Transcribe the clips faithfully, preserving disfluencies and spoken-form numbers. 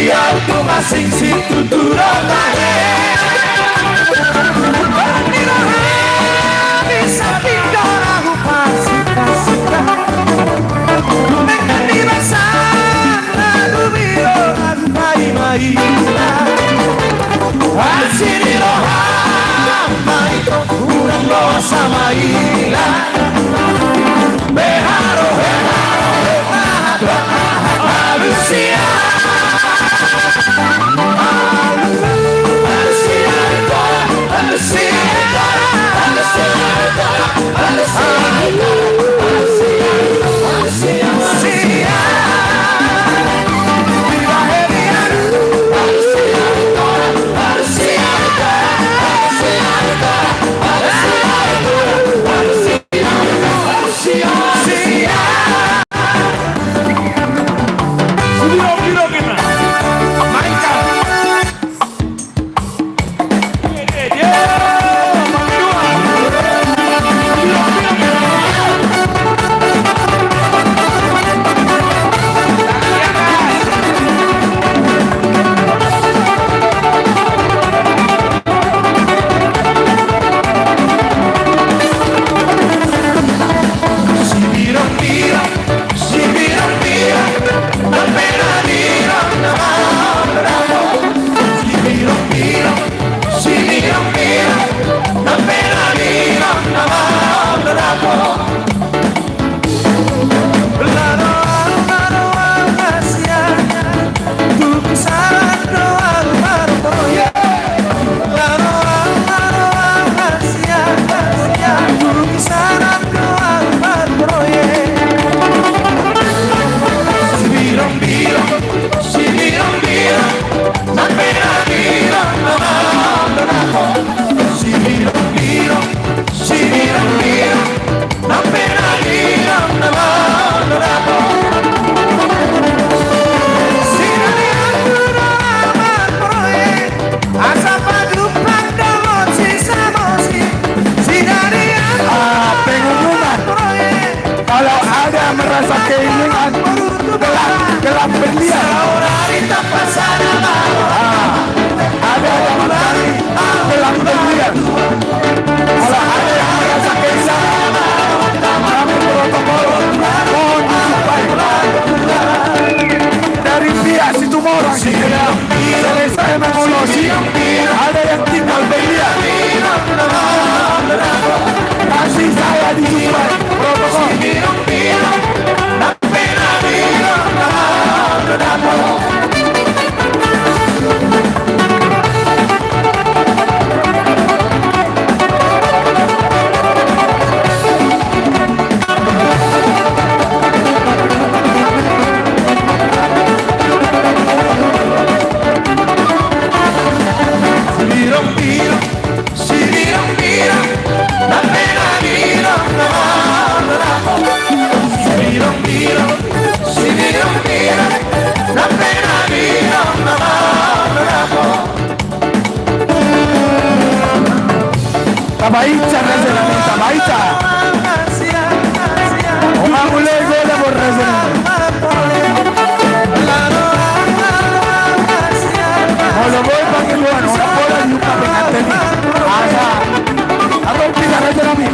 Au tung asing situtu do tahe. Di rohami sapiga na hupasika-sika. Mengkani basa na dumiro na dupai maila. Asi di roham ma i, hurang losa maila. Ah, pengumuman. Kalau ada yang merasa kehilangan gelang, gelang berlian. Ah, ada yang mencari gelang berlian. Kalau ada yang merasa kehilangan, kami protokol mohon disuplai. Dari pihak Situmorang, selesai mengulosi, ada yang tinggal berlian. Kasih saya disuplai, protokol. Tabaen, raja nami, tabaen. Unang ule gola bo, raja nami. Molo boi pangiluan, unang pola diungkap pengantin i. Asa. Apa kita, raja nami?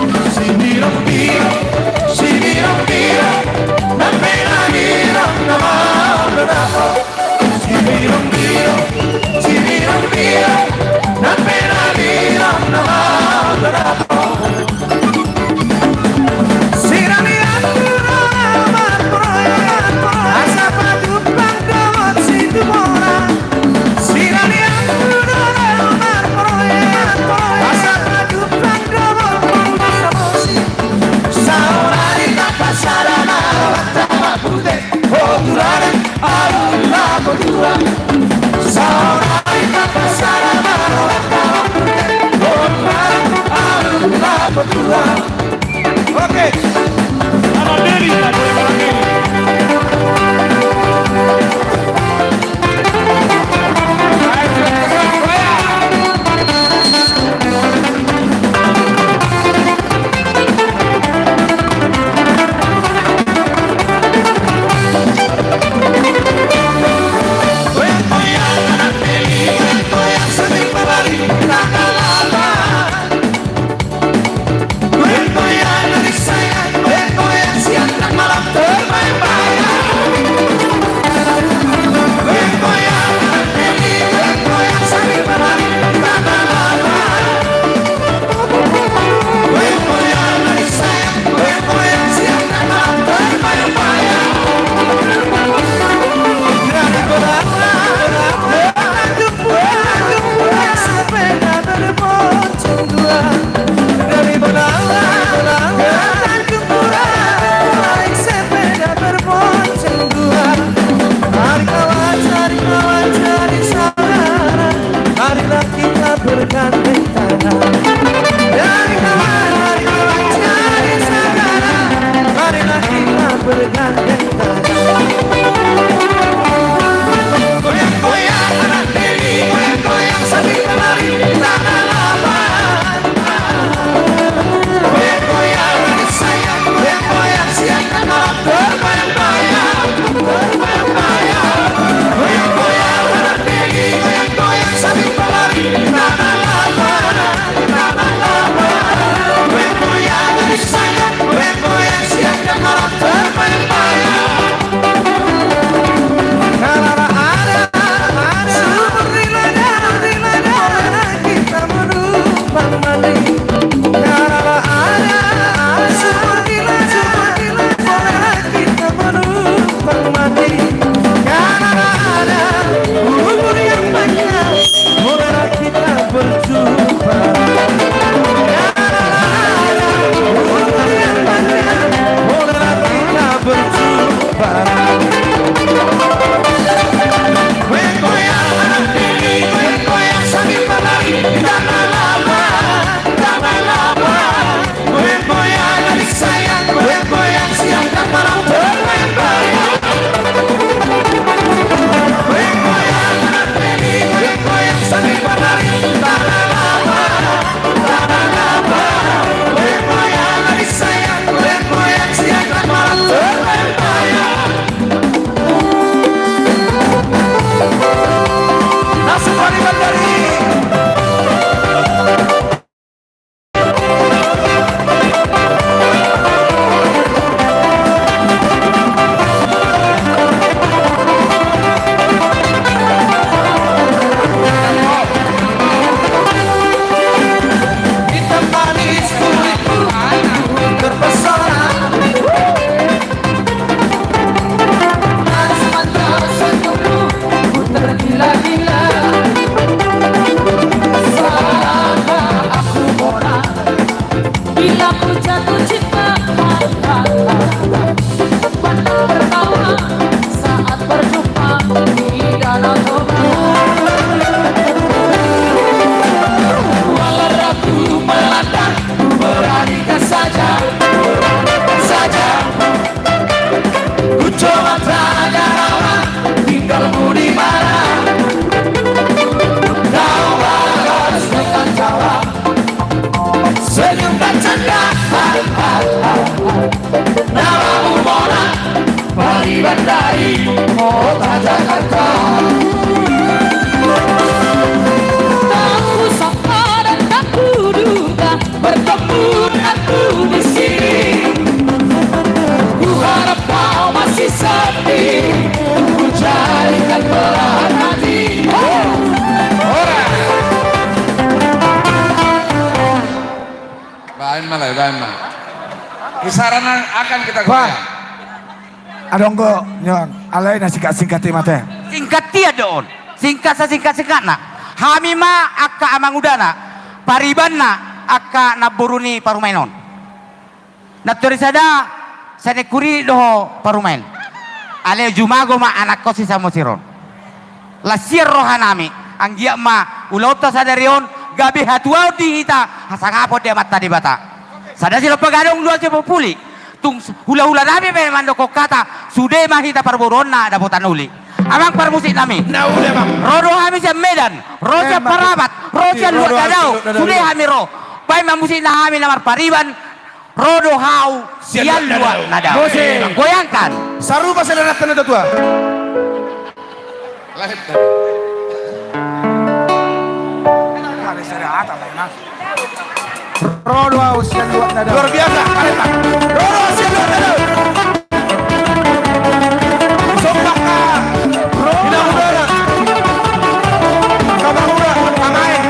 Kisaran akan kita. Bah. Goyang. Adong do nion, alai na singkat-singkat i ma te. Singkat i do on. Singkat sasingkat-singkatna. Hami ma angka amangudana, paribanna angka namboru ni parumaen on. Nantoari sada, saningkuri do ho parumaen. Alai jumago ma anakkon si Samosir on. Las sian rohanami, anggiat ma ulaonta sadari on gabe hatuaon di hita, hasangapon di Amanta Debata. Sada silompa gadong, dua silompa puli. Tung hulahulanami pe mandokkon hata, sude ma hita parboruonna dapotan uli. Amang parmusiknami. Na uli, amang. Ro do hami sian Medan, ro sian Parapat, ro sian Luat Nadao, sude hami ro. Baen ma musikna hami na marpariban, Ro do hau sian Luat Nadao. Goyangkan. Sarupa seleranta na tua. Ro do hau sian Luat Nadao. Luar biasa, keren, Pak. Ro do hau sian Luat Nadao. Sombak, Pak. Ina mudara. Kabar mudara, pamain.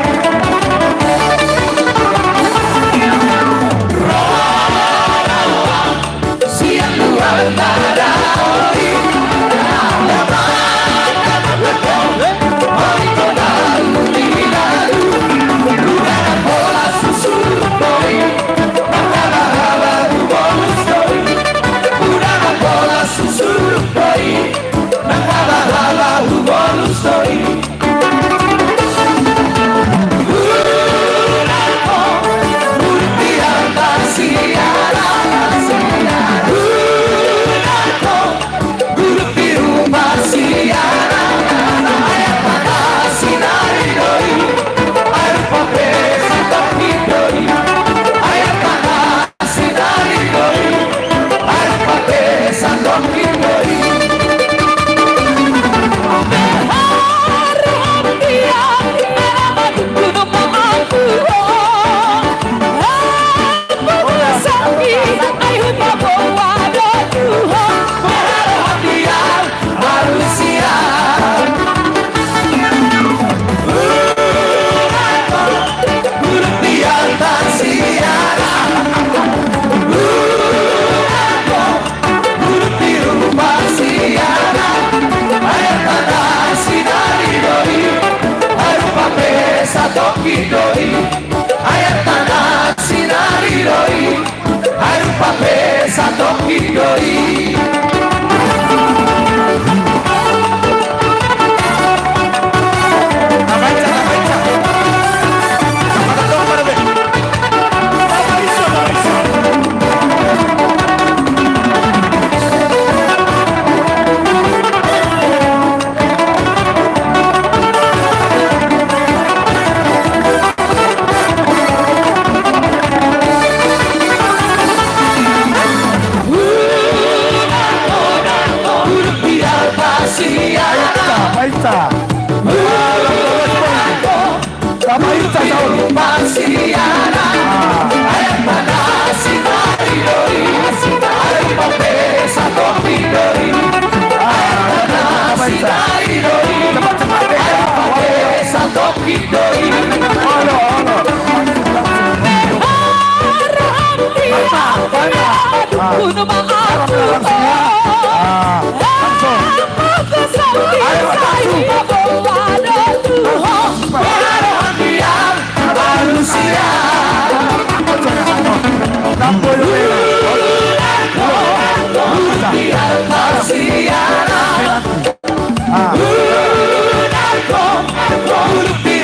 Ai angka na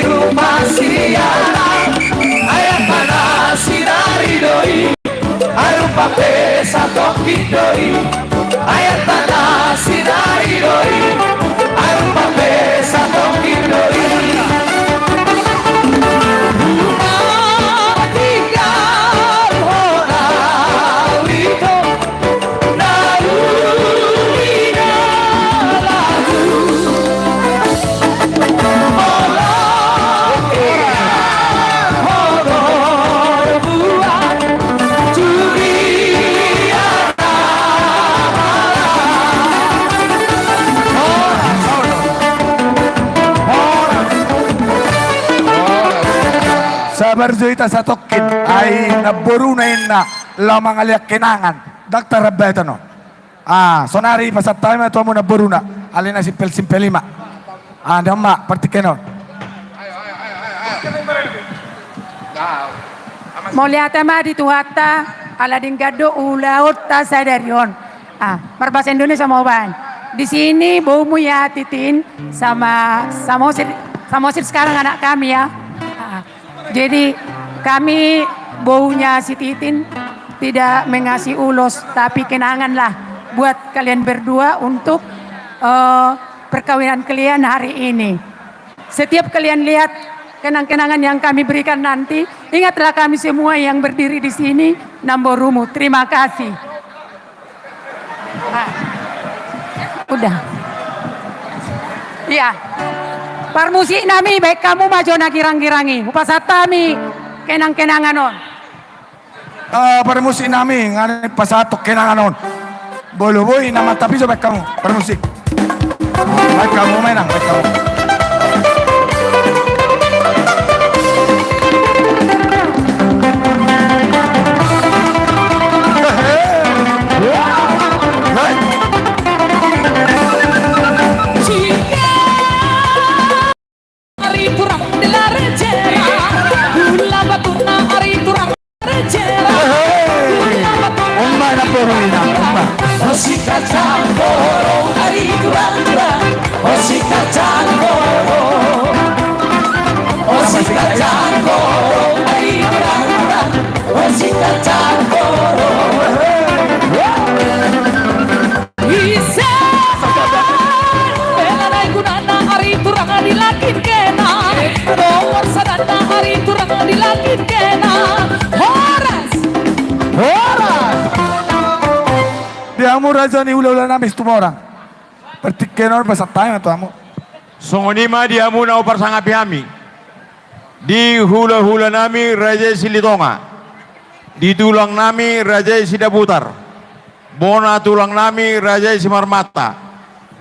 sinari do i, ai rupa pe satongkin do i. Ai angka na sinari do i, ai rupa pe satongkin do i. Ai angka na sinari do i, ai rupa pe satongkin Sabar jo hita satongkin, ai namboruna inna laho mangalean kenangan, ndang tarambatan on. Ah, sonari pasahat hami ma tu hamu namboruna, alai na simpel-simpel i ma. Ah, ndang ma partingkian on. Mauliate ma di Tuhanta, ala denggan do ulaonta sadari on. Ah, marbahasa Indonesia ma hubaen. Di sini boumu ya, Titin, sama Samosir. Samosir sekarang anak kami ya. Ah, jadi kami bounya si Titin tidak mengasih ulos, tapi kenanganlah buat kalian berdua untuk, eh, perkawinan kalian hari ini. Setiap kalian lihat kenang-kenangan yang kami berikan nanti, ingatlah kami semua yang berdiri di sini, namborumu. Terima kasih. Ah. Udah. Iya. Parmusik nami, baen hamu ma jo na girang-girang i. Hupasahat hami kenang-kenangan on. Ah, parmusik nami, nunga pasahat kenangan on. Molo boi na mantap i jo, baen hamu parmusik. Baen hamu ma, Inang, baen hamu. Ari turang di lahan jera, gula baturna ari turang di lahan jera. Hei, hei. Gula baturna. Umma na poru ina, umma. Osi kacang koro ari turang-turang. Osi kacang koro. Osi kacang koro ari turang-turang. Osi kacang koro. Ise. Bela na i gunana ari turang di langit kena. Nomor sadana ari turang di langit kena. Horas. Horas. Di hamu raja ni hula-hula nami Situmorang. Partingkian on pasahat hami ma tu hamu. Songon i ma di hamu na huparsangapi hami. Di hula-hula nami raja i Silitonga. Di tulang nami raja i Sidabutar. Bona tulang nami raja i Simarmata.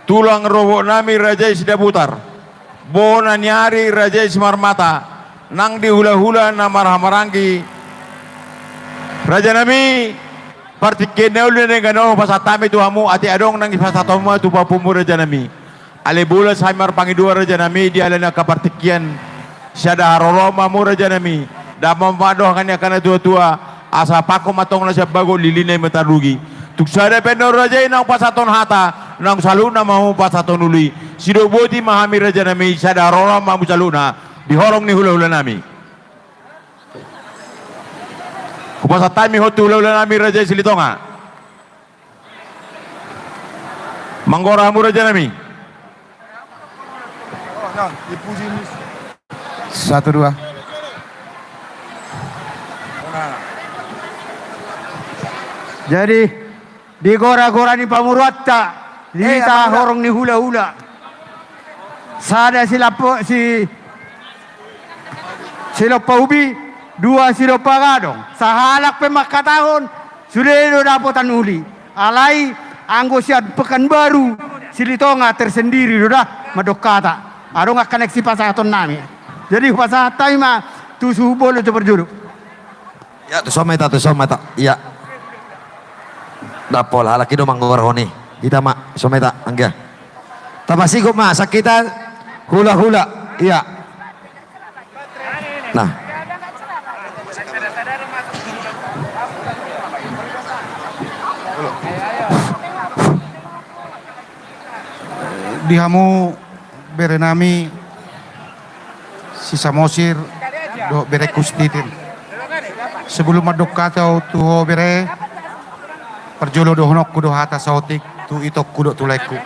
Tulang rorobot nami raja i Sidabutar. Bona ni ari raja i Simarmata. Nang di hula-hula na marhahamaranggi. Raja nami, partingkian na uli na denggan on hupasahat hami tu hamu, atik adong nang dipasahat hamu ma tu pahompu raja nami. Alai bolas hami marpangidoan raja nami di ala ni angka partingkian. Sada haroro ma hamu raja nami. Dapot ma dohonon ni angka na tua-tua. Asa pangko ma tong na sian bagot, lilina i ma tarlugi. Tung sada pe annon raja i naung pasahathon hata, naung saluhutna ma hamu pasahathon uli. Sidok boti ma hami raja nami, sada haroro ma hamu saluhutna. Di horong ni hula-hula nami. Hupasahat hami hot tu hula-hula nami raja i Silitonga. Manggora hamu raja nami. Satu, dua. Jadi, di gora-gora ni pamoruonta, di hita horong ni hula-hula. Sada silampa, si, silompa ubi, dua silompa gadong. Sahalak pe mangkatahon, sude do dapotan uli. Alai anggo sian Pekanbaru, Silitonga tersendiri do da mandok hata. Adong angka na sipasahaton nami. Jadi hupasahat hami ma tu suhut bolon tu parjolo. Ya, tu son ma hita, tu son ma hita. Ya. Dapot halak i do manggorahon i. Hita ma, tu son ma hita, anggia. Tapasikut ma, sahat hita hula-hula. Ya. Nah. Di hamu bere nami si Samosir dohot berengku si Titin. Sebelum mandok hata au tu ho bere, parjolo dohononku do hata saotik tu itongku dohot tu laengku.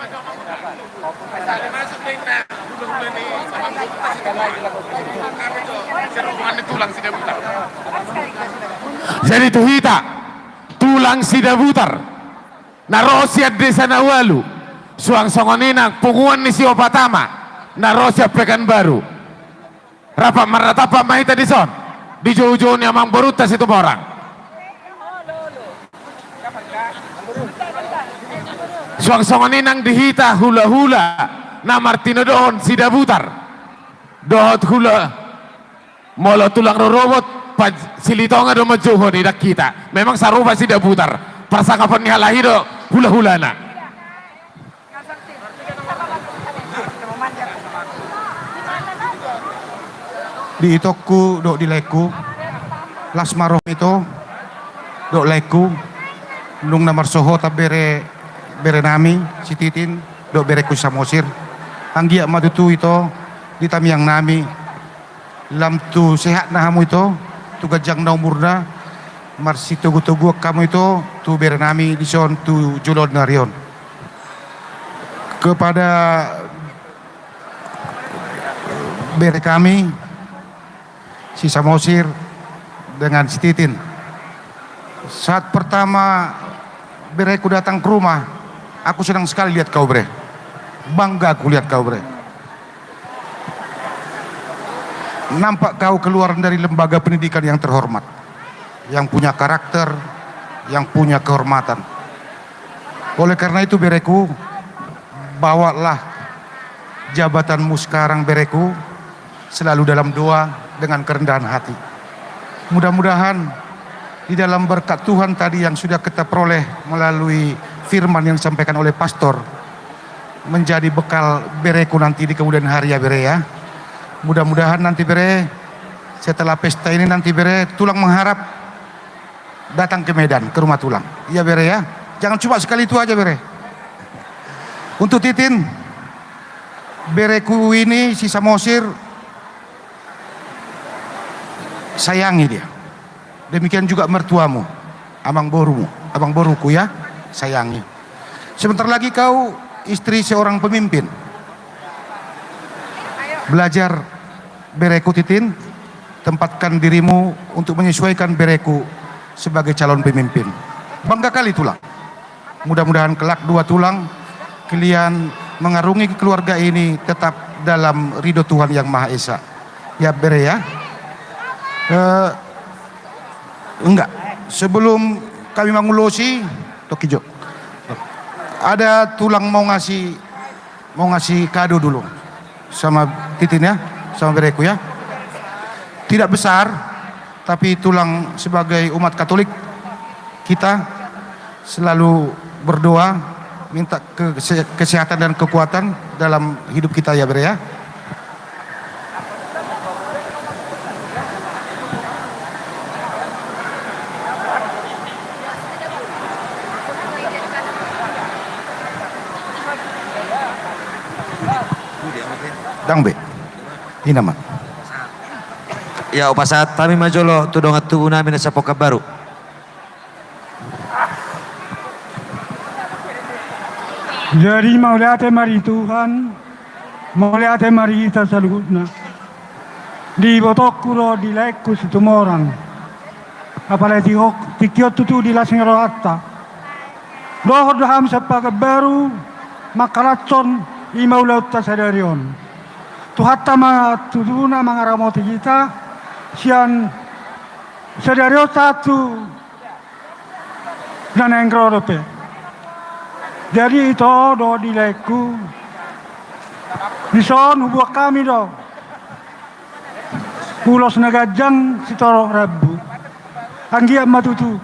Jadi tu hita, tulang Sidabutar, na ro sian desa na ualu, suang songon i nang punguan ni Siopat Ama, na ro sian Pekanbaru. Rap marnatampak ma hita dison, di joujou ni amangborunta Situmorang. Suang songon i nang di hita hulahula na martinodohon Sidabutar. Dohot hula, Molo tulang rorobot, Silitonga do manjouhon i, ndang hita. Memang sarupa si Dabutar. Parsangapan ni halak i do hulahulana. Di itongku dohot di laengku, las ma roham ito dohot laengku, nunga na marsohotan bere, berenami si Titin dohot berengku si Samosir. Anggiat ma tutu ito di tangiangnami, lam tu sehatna hamu ito, tu ganjangna umurna, marsitogutoguan hamu ito tu berenami dison tu joloan ni ari on. Kepada bere kami, si Samosir dengan si Titin. Saat pertama bereku datang ke rumah, aku senang sekali lihat kau, bere. Bangga aku lihat kau, bere. Nampak kau keluar dari lembaga pendidikan yang terhormat, yang punya karakter, yang punya kehormatan. Oleh karena itu, bereku, bawalah jabatanmu sekarang, bereku, selalu dalam doa dengan kerendahan hati. Mudah-mudahan di dalam berkat Tuhan tadi yang sudah kita peroleh melalui firman yang disampaikan oleh pastor, menjadi bekal bereku nanti di kemudian hari, ya, bere, ya. Mudah-mudahan nanti, bere, setelah pesta ini nanti, bere, tulang mengharap datang ke Medan, ke rumah tulang. Iya, bere, ya. Jangan cuma sekali itu aja, bere. Untuk Titin, bereku ini si Samosir, sayangi dia. Demikian juga mertuamu, amang borumu, amang boruku, ya, sayangi. Sebentar lagi kau istri seorang pemimpin. Belajar, bereku Titin, tempatkan dirimu untuk menyesuaikan bereku sebagai calon pemimpin. Bangga kali tulang. Mudah-mudahan kelak dua tulang kalian mengarungi keluarga ini tetap dalam ridho Tuhan Yang Maha Esa. Ya, bere, ya. Eh, enggak. Sebelum kami mengulosi, toki jo. Ada tulang mau ngasih, mau ngasih kado dulu sama Titin, ya, sama bereku, ya. Tidak besar, tapi tulang sebagai umat Katolik, kita selalu berdoa, minta ke-, kese-, kesehatan dan kekuatan dalam hidup kita, ya, bere, ya. Ndang be. Ina ma. Ya, hupasahat hami ma jolo tu dongan tubu nami na sian Pekanbaru. Jadi, mauliate ma di Tuhan, mauliate ma di hita saluhutna. Di ibotongku dohot di laengku Situmorang. Apalagi tingki on, tingki on tutu di las ni rohanta. Dohot do hamu sian Pekanbaru mangkalashon i ma ulaonta sadari on. Tuhanta ma tutu na mangaramoti hita sian sadari on sahat tu na naeng ro dope. Jadi ito dohot di laengku, dison huboan hami do ulos na ganjang sitorop rambu. Anggiat ma tutu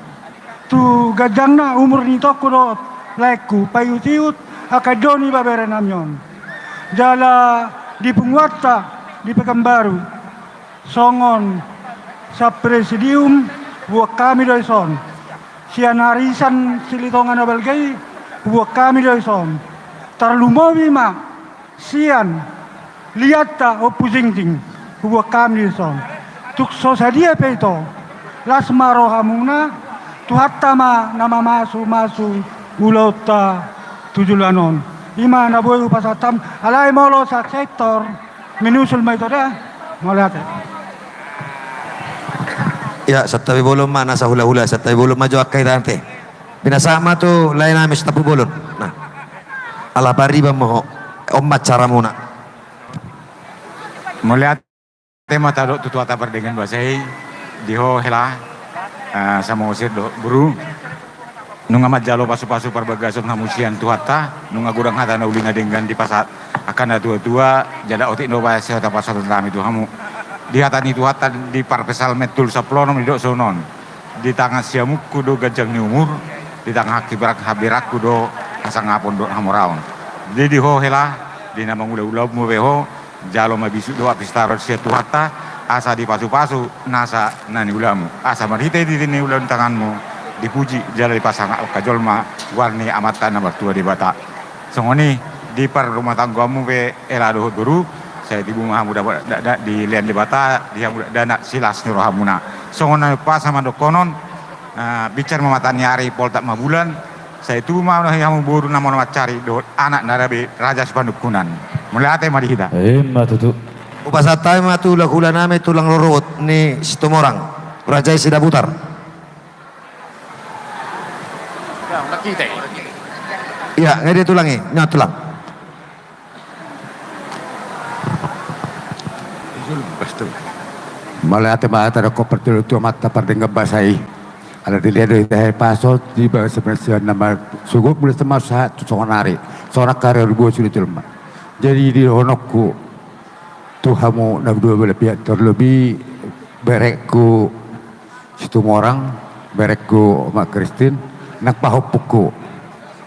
tu ganjangna umur ni itongku dohot laengku, paiutiut angka indo ni ibebere nami on. Jala di punguanta di Pekanbaru, songon sapresidium, huboan hami do dison. Sian arisan Silitonga na balga i, huboan hami do dison. Tarlumobi ma sian lianta Ompu Jingjing, huboan hami do dison. Tung so sadia pe ito, las ma rohamuna, Tuhanta ma na mamasumasu ulaonta tu joloan on. I ma na boi hupasahat hami, alai molo sian sektor, menyusul ma ito da. Mauliate. Ya, santabi bolon ma nasa hulahula, santabi bolon ma jo angka hita ate. Pinasahat ma tu lae nami, santabi bolon. Nah. Ala pariban ma ho. On ma acaramuna. Mauliate ma tadok tu Tuhanta pardenggan basa i, di ho hela, eh, Samosir dohot boru. Nunga manjalo pasupasu parbagason hamu sian Tuhanta, nunga godang hata na uli na denggan dipasahat angka natuatua, jala otik do bahen sihata pasahaton nami tu hamu. Di hata ni Tuhanta di parpsalmen tolu sampulu onom didok songon on: Di tangan siamunku do ganjang ni umur, di tangan haki-, haberangku do hasangapon dohot hamoraon. Jadi ho hela, di na mangula ulaonmu be ho, jalo ma bisuk dohot pistaron sian Tuhanta, asa dipasupasu nasa na niulamu. Asa marhite di niula ni tanganmu, dipuji jala dipasangap angka jolma goar ni Amanta na martua Debata. Songon i di parrumatanggaonmu pe, hela dohot boru, sai tubu ma hamu dapot dakdanak dilean Debata, di hamu dakdanak silas ni rohamuna. Songon na umpasa mandok honon, ah, binsar ma mata ni ari, poltak ma bulan, sai tubu ma hamu boru na molo mansari dohot anak na gabe raja sipanungkunan. Mauliate ma di hita. Ima tutu. Hupasahat hami ma tu hulahulanami tulang rorobot ni Situmorang, Raja i Sidabutar. Ia, nga dia tulang i, nga tulang. Mauliate ma hata dohot parjolo tu Amanta pardenggan basa i. Ala dilehon do hita hahipason di bagasan na marsogot mula sahat tu songon ari. Songon angka ari on diboan sude jolma. Jadi di dohononku tu hamu na dua belah pihak, terlebih berengku Situmorang, berengku Mak Kristin, nang pahompungku.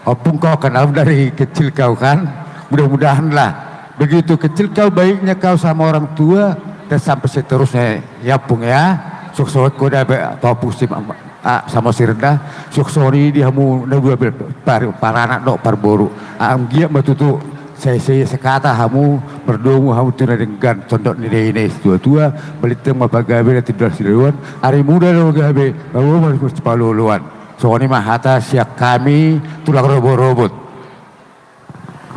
Ompung kau kan, au dari kecil kau kan, mudah-mudahanlah begitu kecil kau baiknya kau sama orang tua, dan sampai seterusnya, ya Ompung ya. Sukses kau dah be, pahompung si ma-, ah, sama si Renda, sukses i di hamu na dua belah pihak, paranak dohot parboru. Ah, anggiat ma tutu, sai, sai, sai hata hamu, mardomu hamu tu na denggan, sondok ni daindain situa-tua, balintang ma pagabe na tindoan sidaoan, ari muda do gabe, baru ma sipaloloan. Songon i ma hata sian hami tulang rorobot.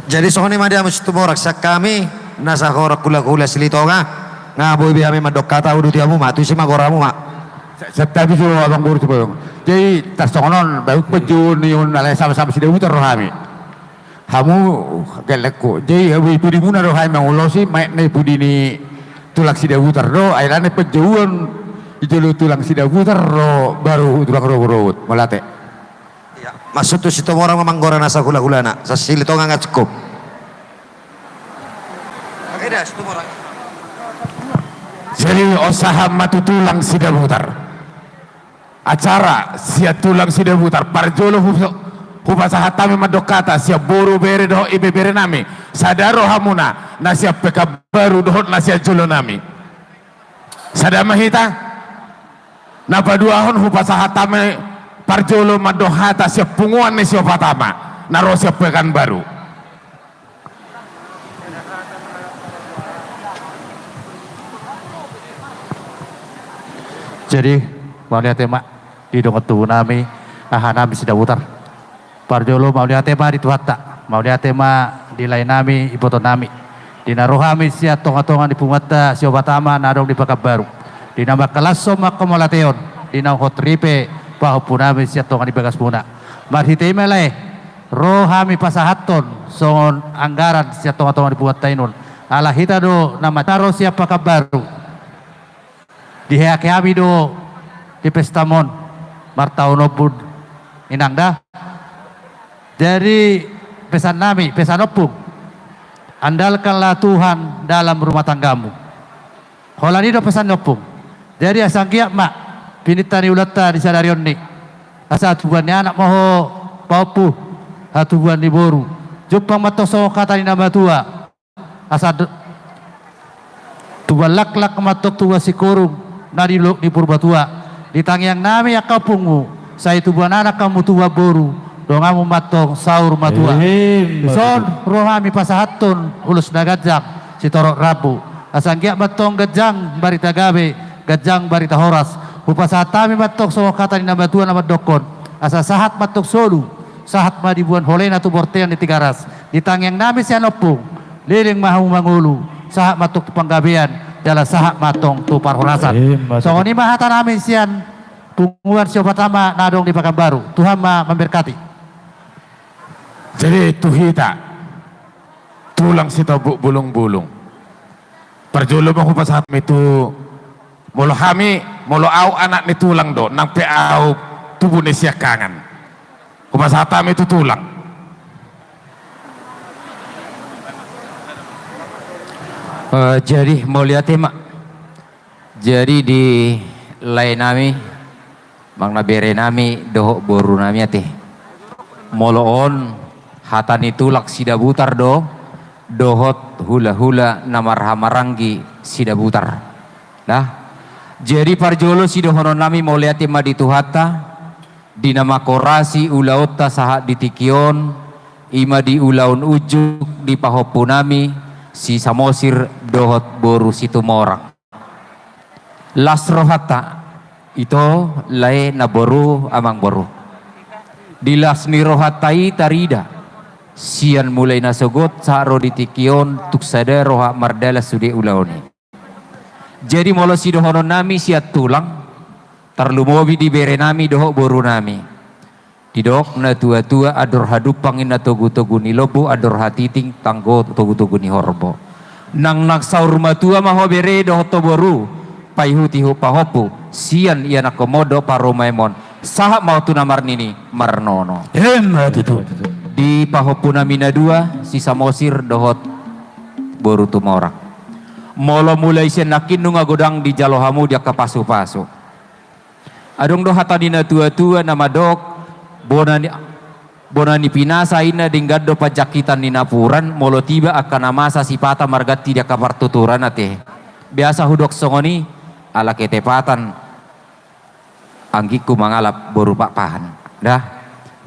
Jadi songon i ma di hamu Situmorang, sian hami nasa horong hulahula Silitonga, nga boi be hami mandok hata, uduti hamu ma, tusi ma goarmu ma. Sa-, santabi jo abang boru tu boru. Jadi tarsongon on, baru penjuni on, alai sama-sama Sidabutar rohami. Hamu gellengku. Jadi hamu i pudimuna do hami mangulosi, maek na i pudi ni tulang Sidabutar do, ai alana penjouon i jolo tulang Sidabutar do, baru tulang rorobot. Mauliate. Ia, masuk tu Situmorang ma manggora nasa hulahulana, sa Silitonga nga cukup. Jadi on sahat ma tu tulang Sidabutar. Acara sian tulang Sidabutar, parjolo hu-, hupasahat hami mandok hata sian boru, bere dohot ibeberenami, sada rohamuna, na sian Pekanbaru dohot na sian jolonami. Sada ma hita. Na paduahon hupasahat hami parjolo mandok hata sian punguan ni si Opat Ama na ro sian Pekanbaru. Jadi, mauliate ma di dongan tubunami, ahanami Sidabutar. Parjolo mauliate ma di Tuhanta, mauliate ma di laenami, ibotonnami. Di na ro hami sian tonga-tonga ni punguanta si Opat Ama na adong di Pekanbaru. Di na mangkalashon ma angka mauliateon, di naung hot ripe pahompunami sian tonga ni bagasmuna. Marhite i ma lae, ro hami pasahathon songon anggaran sian tonga-tonga ni punguanta i nuaeng. Ala hita do na ma-, na ro sian Pekanbaru. Dihehe hami do di pesta on, martaon ombun inang da. Jadi, pesannami, pesan ompung, andalkanlah Tuhan dalam rumah tanggamu. Holan i do pesan ni ompung. Jadi, asa anggiat ma pininta ni ulaonta di sadari on i, asa hatubuan ni anak ma ho pahompu, hatubuan ni boru. Jumpang ma antong songon hata ni na matua, asa d-, tubuan laklak ma antong tubuan singkoru na di Dolok ni Purbatua. Di tangiangnami angka ompungmu, sai tubuan anak hamu, tubuan boru, donganmu ma antong saur matua. Ima tutu. Dison ro hami pasahathon ulos na ganjang, sitorop rambu. Asa anggiat ma antong ganjang barita gabe, ganjang barita horas. Hupasahat hami ma antong songon hata ni na matua na mandokkon: Asa sahat ma antong solu, sahat ma diboan holena tu bortean ni Tigaras. Di tangiangnami sian ompung, leleng ma hamu mangolu, sahat ma antong tu panggabean, jala sahat ma antong tu parhorasan. Ima tutu. Songon i ma hatanami sian punguan si Opat Ama na adong di Pekanbaru. Tuhan ma mamberkati. Jadi tu hita, tulang Sitombuk Bulungbulung. Parjolo ma hupasahat hami tu, molo hami, molo au anak ni tulang do, nang pe au tubu ni siangkangan. Hupasahat hami tu tulang. Eh, jadi, mauliate ma. Jadi di lae nami, amang na bere nami, dohot boru nami ate. Molo on, hata ni tulang Sidabutar do, dohot hula-hula na marhahamaranggi Sidabutar. Nah, jadi parjolo sidohonon nami mauliate ma di Tuhanta, di na manghorasi ulaonta sahat di tingki on, i ma di ulaon unjuk di pahompu nami, si Samosir dohot boru Situmorang. Las rohanta, ito lae namboru amangboru. Di las ni rohanta i tarida, sian mulai na sogot sahat ro di tingki on tung sada roha mardalan sude ulaon i. Jadi molo sidohonon nami sian tulang, tarlumobi di bere nami dohot boru nami. Didok na tua-tua, andor hadumpang ninna togu-togu ni lombu, andor hatiti ninna togu-togu ni horbo. Nang, nang saur matua ma ho bere dohot ho boru, paihut-ihut pahompu, sian ianakhonmon dohot parumaenmon, sahat ma ho tu na marnini marnono. Emma tutu. Di pahompu nami na dua, si Samosir dohot boru Tumorang. Molo mulai sian nangkin nunga godang dijalo hamu di angka pasu-pasu. Adong do hata ni na tua-tua na mandok, bona ni, bona ni pinasa ninna denggan do panjangkitan ni napuran, molo tiba angka na masa sipata marganti di angka partuturan ate. Biasa hudok songon i, ala ketepatan anggingku mangalap boru Pakpahan. Dah.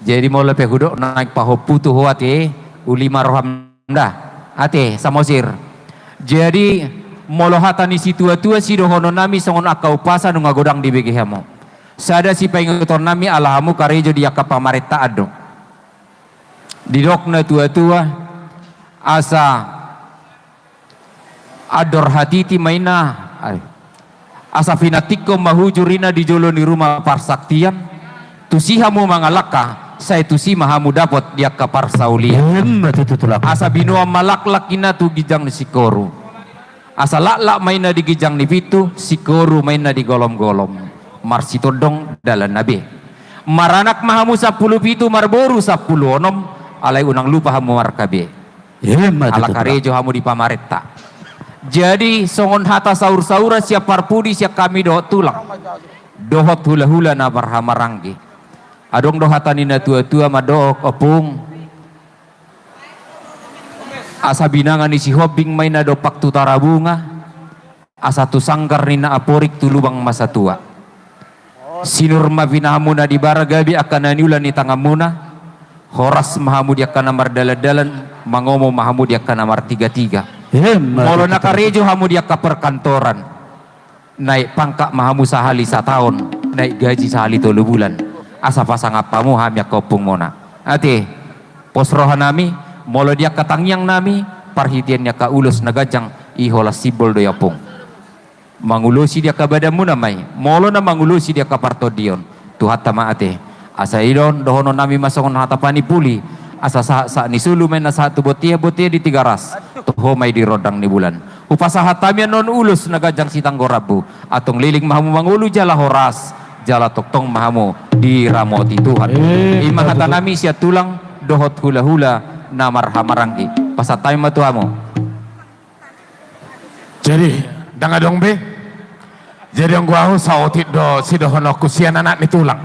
Jadi molo pe hudok naeng pahompu tu ho ate, uli ma roham. Dah, ate, Samosir. Jadi, molo hata ni situa-tua sidohonon nami songon angka umpasa nunga godang dibege hamu. Sada sipaingoton nami ala hamu karejo di angka pamarentaan do. Didok na tua-tua, asa andor hatiti ma ninna, ai. Asa pinantikhon ma hujur ninna di jolo ni ruma parsaktian, tusi hamu mangalangka, sai tusi ma hamu dapot di angka parsaulian. Emma tutu tulang. Asa binoan ma laklak ninna tu ginjang ni singkoru. Asa laklak ma ninna di ginjang ni pintu, singkoru ma ninna di golom-golom. Marsitondong dalanna be. Maranak ma hamu sampulu pitu, marboru sampulu onom, alai unang lupa hamu markabe. Emma tutu tulang. Ala karejo hamu di pamarenta. Jadi, songon hata saur-sauran sian parpudi sian hami dohot tulang. Dohot hula-hula na marhahamaranggi. Adong do hata ni na tua-tua mandok, ompung. Asa binanga ni Sihombing ma ninna dompak tu Tarabunga. Asa tu sanggar ninna Amporik tu lubang ma satua. Sinur ma pinahanmuna di bara gabe angka na niula ni tanganmuna. Horas ma hamu di angka na mardalan-dalan, mangomo ma hamu di angka na martiga-tiga. Emma tutu tulang. Molo na karejo hamu di angka perkantoran, naek pangkat ma hamu sahali sataon, naek gaji sahali tolu bulan. Asa pasangap hamu hami angka ompungmuna. Ate, pos roha nami, molo di angka tangiang nami, parhitean ni angka ulos na ganjang, i holan simbol do i ompung. Mangulosi di angka badanmuna ma i, molo na mangulosi di angka partondion, Tuhanta ma ate. Asa i do dohonon nami ma songon hata panimpuli, asa sahat-sahat ni solu ma ninna sahat tu bontean, bontean di Tigaras, toho ma i di rondang ni bulan. Hupasahat hami annon ulos na ganjang sitanggo rambu, antong leleng ma hamu mangolu jala horas, jala tongtong ma hamu diramoti Tuhan. Eh, i ma hata nami sian tulang dohot hula-hula na marhahamaranggi. Pasahat hami ma tu hamu. Jadi, ndang adong be. Jadi, anggo ahu saotik do sidohononku sian anak ni tulang.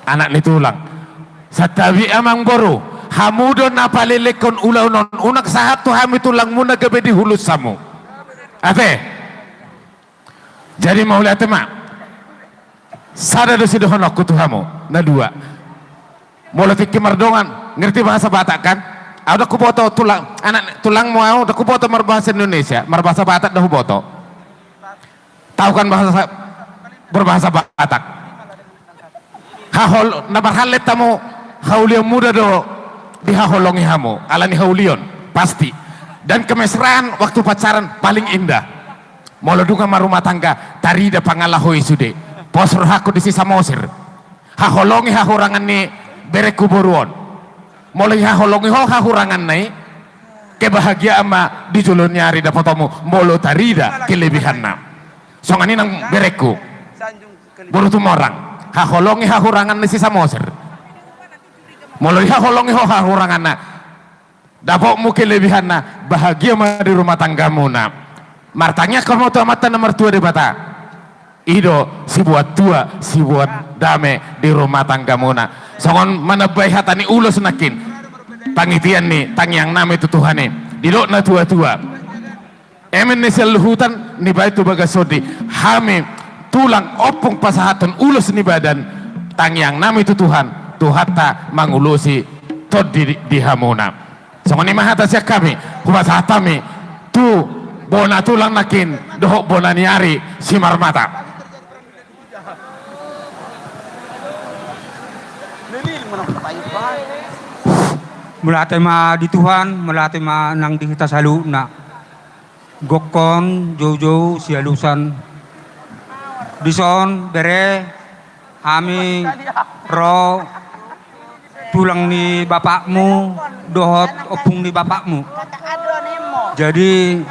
Anak ni tulang. Santabi amangboru, hamu do na palelekhon ulaon on, unang sahat tu hami tulangmuna gabe dihulut hamu. Ate. Jadi mauliate ma. Sada do sidohononku tu hamu, na dua. Molo tingki mardongan, ngerti bahasa Batak kan? Ahu ndang huboto tulang, anak tulangmu ahu ndang huboto marbahasa Indonesia, marbahasa Batak ndang huboto. Tahu kan bahasa, berbahasa Batak? Hahol-, na marhallet hamu, haulion muda do dihaholongi hamu, ala ni haulion, pasti. Dan kemesraan waktu pacaran paling indah. Molo dunga marumah tangga, tarida pangalaho i sude. Pos rohangku di si Samosir. Haholongi hahurangan ni berengku boru on. Molo dihaholongi ho hahuranganna i, kebahagiaan ma di jolo ni ari dapotonmu, molo tarida kelebihanna. Songon i nang berengku. Boru Tumorang. Haholongi hahurangan ni si Samosir. Molo dihaholongi ho hahuranganna, dapotmu kelebihanna, bahagia ma di rumah tanggamuna. Martangiang hamu tu Amanta na martua Debata. I do siboan tua, siboan dame di rumah tanggamuna. Songon manambai hata ni ulos nangkin. Pangitian ni tangiangnami tu Tuhan i. Didok na tua-tua. Eme na sian luhutan nibaen tu bagas tondi. Hami tulang ompung pasahathon ulos ni badan. Tangiangnami tu Tuhan. Tuhanta mangulosi tondi di, di hamuna. Songon i ma hata sian hami, hupasahat hami tu bona tulang nangkin dohot bona ni ari Simarmata. Mauliate ma di Tuhan, mauliate ma nang di hita saluhutna. Gokhon, joujou, sialusan. Dison, bere, hami ro tulang ni bapakmu dohot ompung ni bapakmu. Jadi,